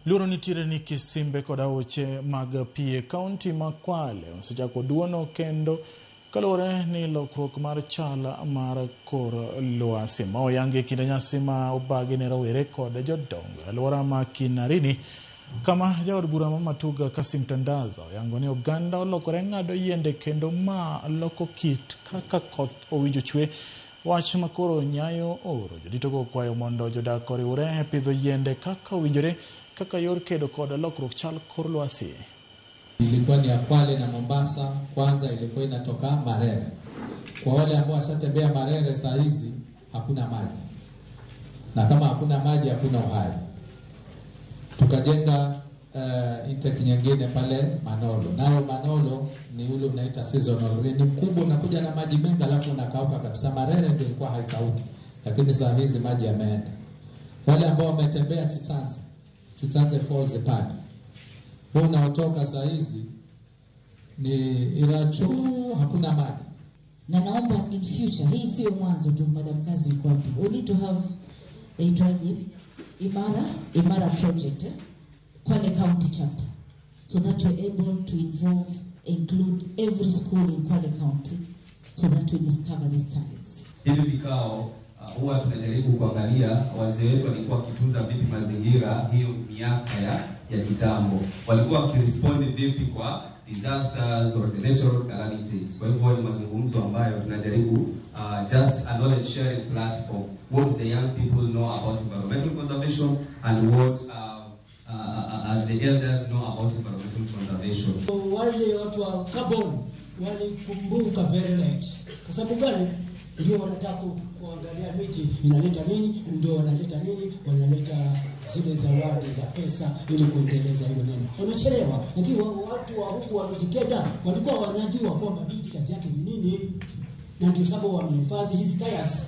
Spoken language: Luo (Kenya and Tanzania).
Luoro nitiere ni kisimbe kod aoche mag pi e kaunti ma Kwale osechako duono kendo kaluwore ni lokruok mar chal mar kor lwasi ma oyangi e kinde nyasi ma obagi ne rowere kod jodongo e alwora ma Kinarini kama jaod bura ma Matuga Kasim Tandaza oyango ni oganda olokore ng'ado yiende kendo ma loko kit kaka koth owinjo chwe. Wach ma koro nyayo oro joditogo okwayo mondo jodak oriwre e pidho yiende kaka owinjore kaka yor kedo kod lokruok chal kor lwasi. Ilikuwa ni ya Kwale na Mombasa, kwanza ilikuwa inatoka Marere. Kwa wale ambao washatembea Marere saa hizi hakuna maji, na kama hakuna maji hakuna uhai. Tukajenga intake nyingine pale Manolo, nayo Manolo ni ule unaita seasonal rain, ni mkubwa, unakuja na maji mengi alafu unakauka kabisa. Marere ndio ilikuwa haikauki, lakini saa hizi maji yameenda. Wale ambao wametembea Chitsanze, Chitsanze Falls pale huu unaotoka saa hizi ni Irachu, hakuna maji. Na naomba in future, hii sio mwanzo tu, Madam Kazi yuko wapi? We need to have inaitwaje, Imara project, eh? Kwale County chapter, so that we're able to involve, include every school in Kwale County, so that we discover these talents. Hivi vikao huwa tunajaribu kuangalia wazee wetu walikuwa wakitunza vipi mazingira hiyo miaka ya kitambo, walikuwa wakirespond vipi kwa disasters or the natural calamities. Kwa hivyo ni mazungumzo ambayo tunajaribu just a knowledge sharing platform, what the young people know about environmental conservation and what the elders know about environmental conservation. Wale watu wa carbon walikumbuka very late. Kwa sababu gani? Ndio wanataka kuangalia miti inaleta nini, ndio wanaleta nini, wanaleta zile zawadi za pesa ili kuendeleza hilo neno. Wamechelewa, lakini watu wa huku wa Mijikenda walikuwa wanajua kwamba miti kazi yake ni nini, na ndio sababu wamehifadhi hizi kayas.